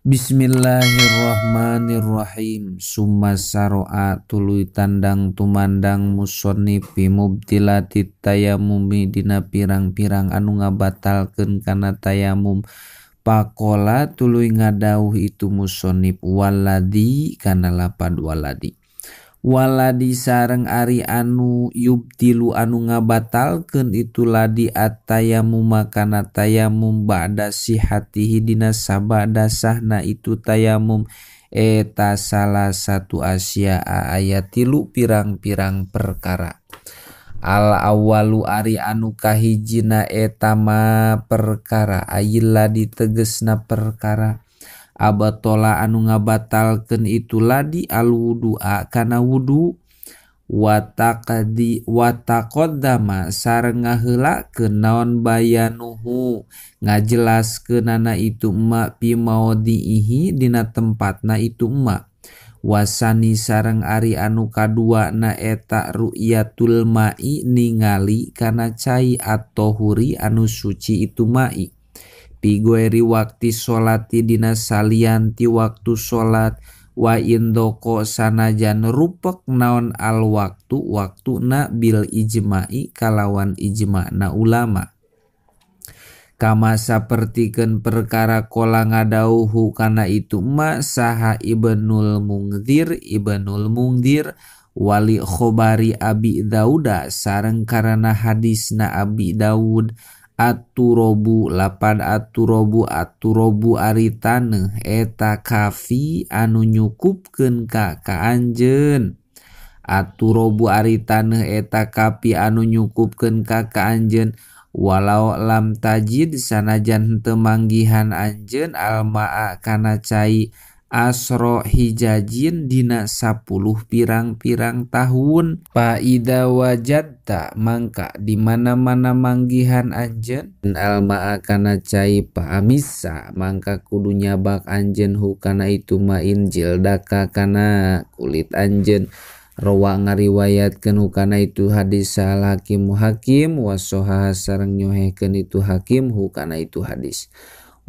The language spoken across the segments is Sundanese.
Bismillahirrahmanirrahim. Summa saro'a tuluy tandang tumandang musonnifi mubtilati tayamumi dina pirang-pirang anu ngabatalkeun kana tayamum. Pakola tuluy ngadauh itu musonif waladi kana lapad waladi. Waladi sareng ari anu yubtilu anu ngabatalkeun itu ladi at-tayamum kana tayamum ba'da sihatihi dina sabada sahna itu tayamum eta salah satu asya aya tilu pirang-pirang perkara. Al awalu ari anu kahijina eta ma perkara ayil ladi tegesna perkara abatola anu ngabatalkeun itu ladi alwudu'a kana wudu wataqadi wataqaddama sareng ngaheulakeun naon bayanuhu ngajelaskeunana itu ma pi maudhi'ihi dina tempatna itu ma wasani sareng ari anu kadua na eta ru'yatul ma'i ningali kana cai at-tahuri anu suci itu ma'i pigoeri waktu sholati dina salian ti waktu sholat wa indoko sanajan rupek naon al waktu waktuna bil ijma'i kalawan ijma'na ulama kama sapertikeun perkara kola ngadauhu kana itu ma saha Ibnul Mungzir wali khobari Abi Dauda sareng karana hadisna Abi Daud aturobu lapan aturobu aturobu ari taneuh eta kafi anu nyukupkeun ka anjeun aturobu ari taneuh eta kafi anu nyukupkeun ka anjeun walau lam tajid sanajan henteu manggihan anjeun almaa kana cai asro hijajin dina 10 pirang-pirang tahun. Faida wajadta mangka di mana-mana manggihan anjeun almaa kana cai paamisa mangka kudu nyabak anjeun hukana itu main jildaka kana kulit anjeun. Rawa ngariwayatkeun hukana itu hadis sal hakim hakim wasoha sareng nyohehkeun itu hakim hukana itu hadis.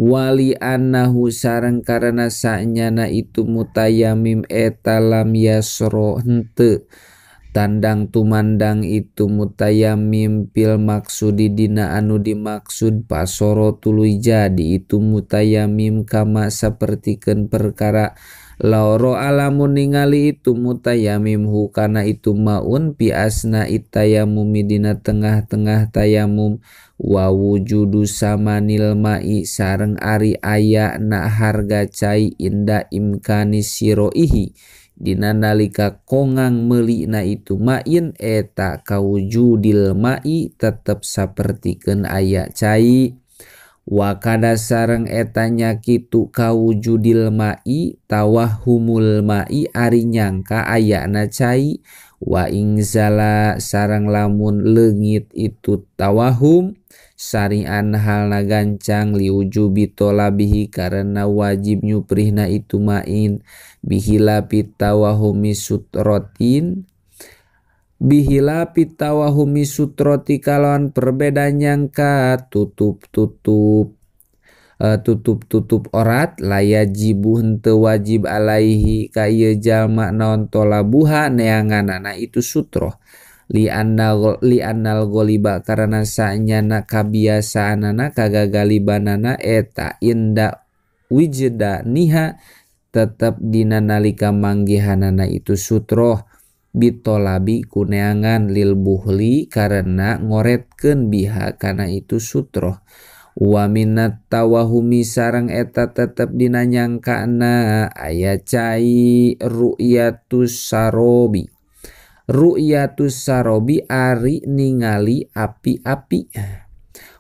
Wali annahu sareng karena sanyana itu mutayamim eta lam yasro henteu tandang tumandang itu mutayamim pil maksudi dina anu dimaksud pasoro tuluy jadi itu mutayamim kama sapertikeun perkara lauro alamun ningali itu mutayamim hukana itu maun pi asna itayamumi dina tengah-tengah tayamum wa wujudu samanil ma'i sareng ari aya na harga cai inda imkani siroihi dina nalika kongang meuli na itu ma'in eta kawujudil ma'i tetep sapertikeun aya cai wa kada sareng eta nya kitu kawujudil ma'i tawahumul ma'i ari nyangka ayana cai wa ingzala sareng lamun leungit itu tawahum syari'an halna gancang liujubi tolabihi karena wajib nyuprihna itu ma'in bihilapi tawahumi sutrotin bihilapi tawahumi sutroti kalawan perbedaan nyangka tutup-tutup tutup-tutup orat layajibu henteu wajib alaihi ka ieu jalma naon tolabuha neanganana itu sutroh li annal goliba karena sanyana kabiasaanana kagagalibanana eta inda wijda niha tetep dina nalika manggihanana itu sutroh bitolabi kuneangan lil buhli karena ngoretkeun biha kana itu sutroh wa minat tawahumi sareng eta tetep dina nyangkana aya cai ru'yatus sarobi ru'yatus sarobi ari ningali api-api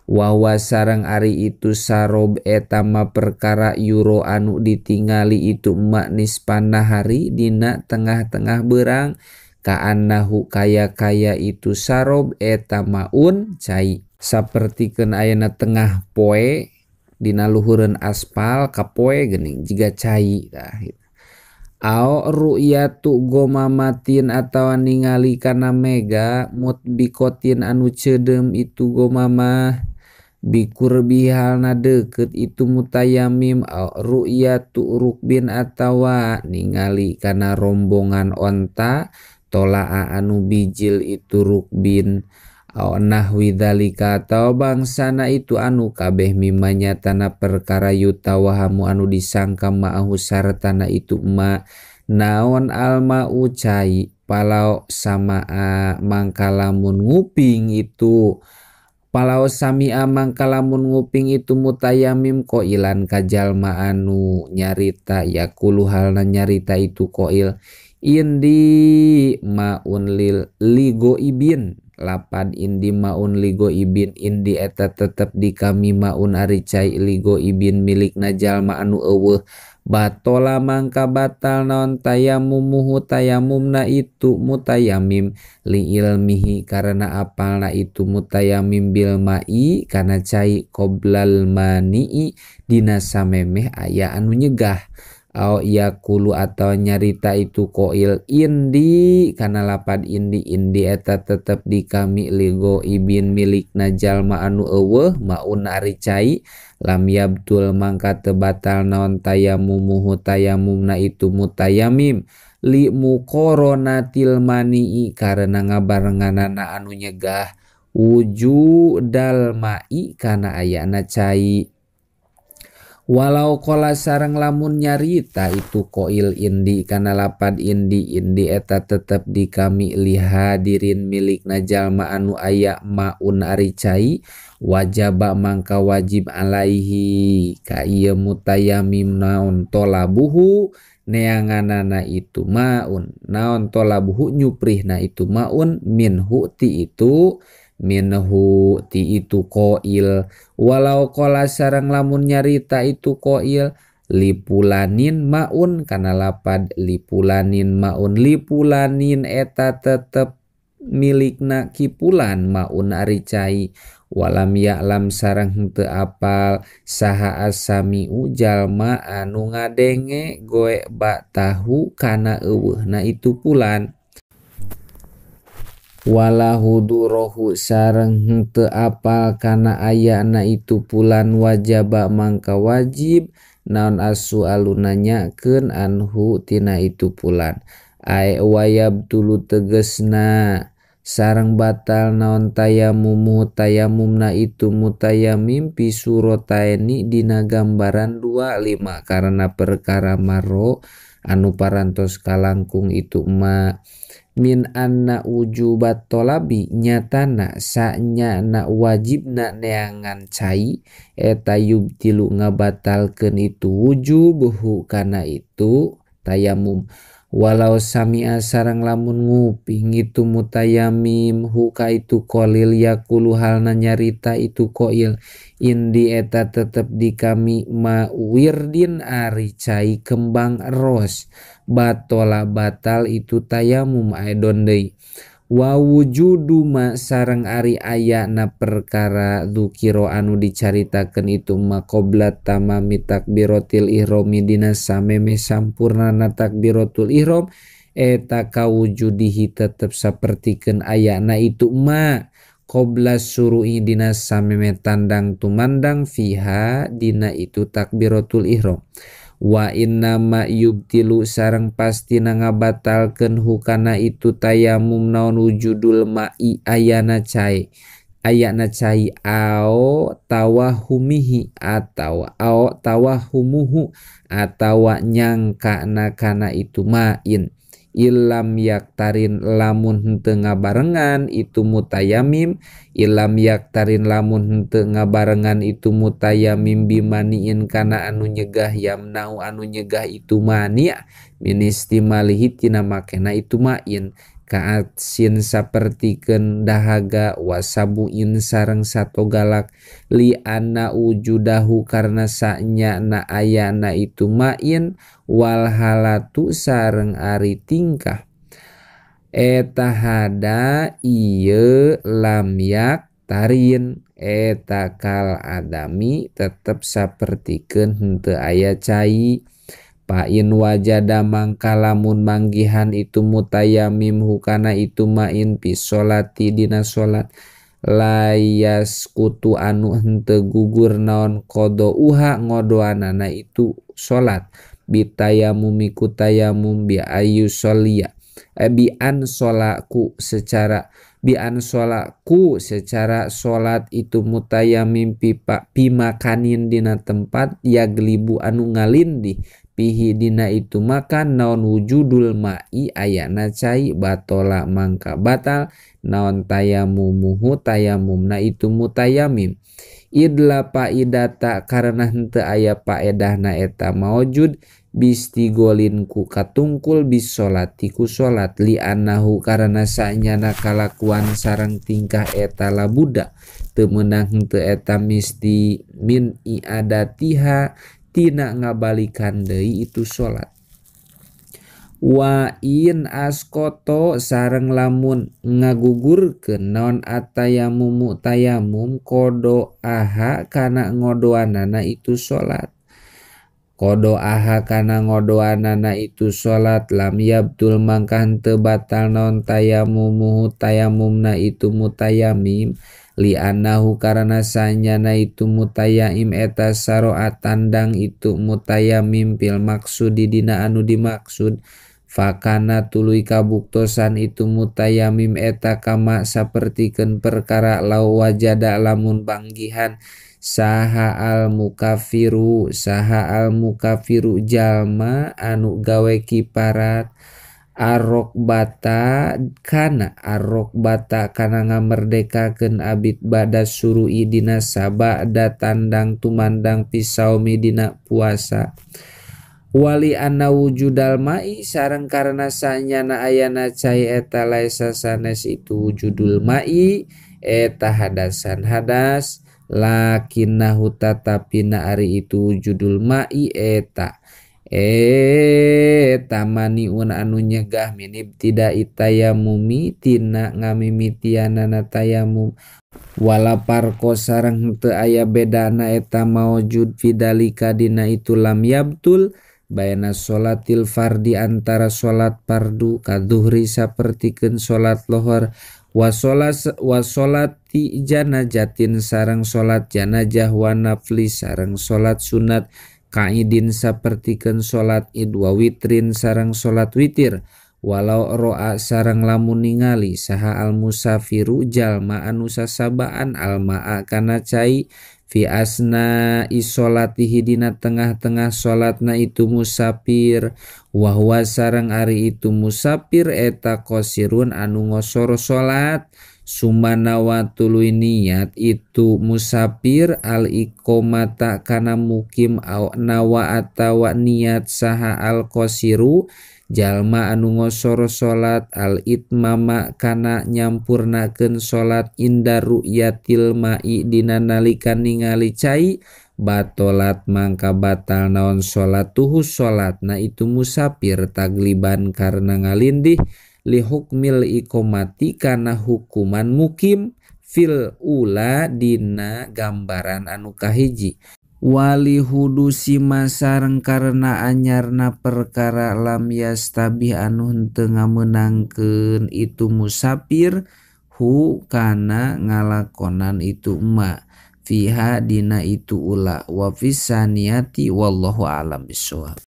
wawa sareng ari itu sarob eta ma perkara yuro anu ditingali itu ma nispanahari dina tengah-tengah berang kaannahu kaya-kaya itu sarob eta maun cai sapertikeun ayana tengah poe dina luhureun aspal kapoe geuning jiga cai tah gitu. Ao ru'yatu gomamatin atawa ningali kana mega mutbikotin anu ceudem itu gomamah Bikurbi halna deukeut itu mutayamim ru'yatu rukbin atawa ningali kana rombongan onta tolaa anu bijil itu rukbin aw nahwi dzalika atau bangsana itu anu kabeh mimma nyatana perkara yutawahamu anu disangka ma'ahu sartana itu ma naon alma'u cai palau samaa mangkalamun nguping itu palau sami'a mangkalamun nguping itu mutayamim qailan kajalma anu nyarita yaqulu halna nyarita itu qail indi maun lil ligoibin lapad indi maun ligoibin indi eta tetep di kami maun ari cai ligoibin milikna jalma anu eueuh batola mangka batal naon tayamumuhu tayamumna itu mutayamim li ilmihi karena apalna itu mutayamim bil ma'i kana cai qoblal mani'i dina samemeh aya anu nyegah au yaqulu atau nyarita itu qail indi kana lapad indi indi eta tetep di kami ligo ibin milikna jalma anu eueuh maun ari cai lam yabtul mangka teu batal naon tayamumuhu tayamumna itu mutayamim li muqoronatil mani'i karena ngabarenganana anu nyegah wujudal ma'i kana ayana cai. Walau kola sareng lamun nyarita itu qail indi kana lapad indi indi eta tetep di kami lihadirin milikna jalma anu aya maun ari cai wajaba mangka wajib alaihi ka ieu mutayamim naon tolabuhu neanganana itu maun naon tolabuhu nyuprihna itu maun minhu ti itu minhu ti itu qail. Walau qala sareng lamun nyarita itu qail lipulanin maun kana lapad lipulanin maun lipulanin eta tetep milikna kipulan maun ari cai walam ya'lam sareng henteu apal saha asamiu jalma anu ngadenge goe bak tahu kana eueuhna itu pulan. Wala hudurohu sareng henteu apal kana ayana itu pulan wajaba mangka wajib naon asu-alu nanyakeun anhu tina itu pulan ae wayab tulu tegesna sareng batal naon tayamumu tayamumna itu mutayamim fi surataini dina gambaran 25 karena perkara maro anu parantos kalangkung itu ma min anna wujubat tolabi nyatana sanyana wajibna neangan cai eta yubtilu ngabatalkeun itu wujubuhu kana itu tayamum. Walau sami'a sareng lamun nguping itu mutayamim huka itu qalil yaqulu halna nyarita itu qail indi eta tetep di kami ma wirdin ari cai kembang ros batola batal itu tayamum aedon deui. Wa wujudu ma sareng ari ayana perkara dzukira anu dicaritakeun itu ma qabla tamami takbiratil ihrami dina sameme sampurnana takbiratul ihram eta kawujudihi tetep sapertikeun ayana itu ma qabla suru'i dina sameme tandang tumandang fiha dina itu takbiratul ihram. Wa inna ma yubtilu sareng pastina ngabatalkeun hukana itu tayamum naon wujudul ma'i ayana cai ao tawahumihi atawa ao tawahumuhu atawa nyangkana kana itu ma'in ilam yaktarin lamun henteu ngabarengan itu mutayamim ilam yaktarin lamun henteu ngabarengan itu mutayamim bimaniin kana anu nyegah yamnau anu nyegah itu mani ministimalihi tina makena itu main kaatsin sapertikeun dahaga wasabuin sareng satogalak li anna wujudahu karena sanyana ayana itu main wal halatu sareng ari tingkah eta hada ieu lam yak tarin eta kal adami tetep sapertikeun henteu aya cai. Pain wajada mangka lamun manggihan itu mutayamim hukana itu main fi sholati dina sholat Layas kutu anu henteu gugur naon qadauha ngodoanana itu salat bitayamumi ku tayamum bi ayu sholia bi an sholaku secara bi an sholaku secara salat itu mutayamim pipa pimakanin dina tempat yaglibu anu ngalindih pihi dina itu makan naon wujudul ma'i ayana cai batola mangka batal naon tayamumuhu tayamumna itu mutayamim idla paidata karena henteu aya paedahna eta maujud bistigolin ku katungkul bisolati ku salat li annahu karena sanyana kalakuan sareng tingkah eta labuda teu meunang henteu eta misti min iadatiha tina ngabalikan deui itu salat. Wa in askoto sareng lamun ngagugurkeun naon atayamumu tayamum kodo aha kana ngodoanana itu salat. Kodo aha kana ngodoanana itu salat lam yabtul mangka henteu batal naon tayamumuhu tayamumna itu mutayamim li annahu karena sanyana itu mutayaim eta saroa tandang itu mutayamim fil maksudi dina anu dimaksud fakana tuluy kabuktosan itu mutayamim eta kama sapertikeun perkara lau wajada lamun banggihan saha al mukafiru jalma anu gawe kiparat arok bata kana ngamerdekakeun abid bada surui dina sabada tandang tumandang pisaumi dina puasa wali anna wujudal ma'i sareng karena sanyana ayana cai eta laisa sanes itu wujudul ma'i eta hadasan hadas lakinnahu tatapina ari itu wujudul ma'i eta tamaniun anu nyegah minib tidak itayamumi tina ngamimitianana tayamum wala parko sareng henteu aya bedana eta maujud fidalika dina itu lam yabtul baina sholatil fardi antara salat fardu kadzuhri sapertikeun salat lohor wa sholati janajatin sareng salat janajah wa nafli sareng salat sunat kaidin sapertikeun salat id wa witrin sareng salat witir walau roa sareng lamun ningali saha al musafiru jalma anu sasabaan almaa kana cai fi asna isolatihi dina tengah-tengah salatna itu musafir wa huwa sareng ari itu musafir eta qasirun anu ngosor salat sumanawa tuluy niat itu musafir al iqomata kana mukim au nawa atawa niat saha al qasiru jalma anu ngosor salat al itmama kana nyampurnakeun salat inda ru'yatil ma'i dina nalika ningali cai batolat mangka batal naon salatuhu salatna itu musafir tagliban karena ngalindih li hukmil iqomati kana hukuman mukim fil ula dina gambaran anu kahiji wali hudusi masareng karena anyarna perkara lam yastabih anu henteu ngamenangkeun itu musafir hu kana ngalakonan itu ma fiha dina itu ula wa fisaniyati wallahu alam bisawab.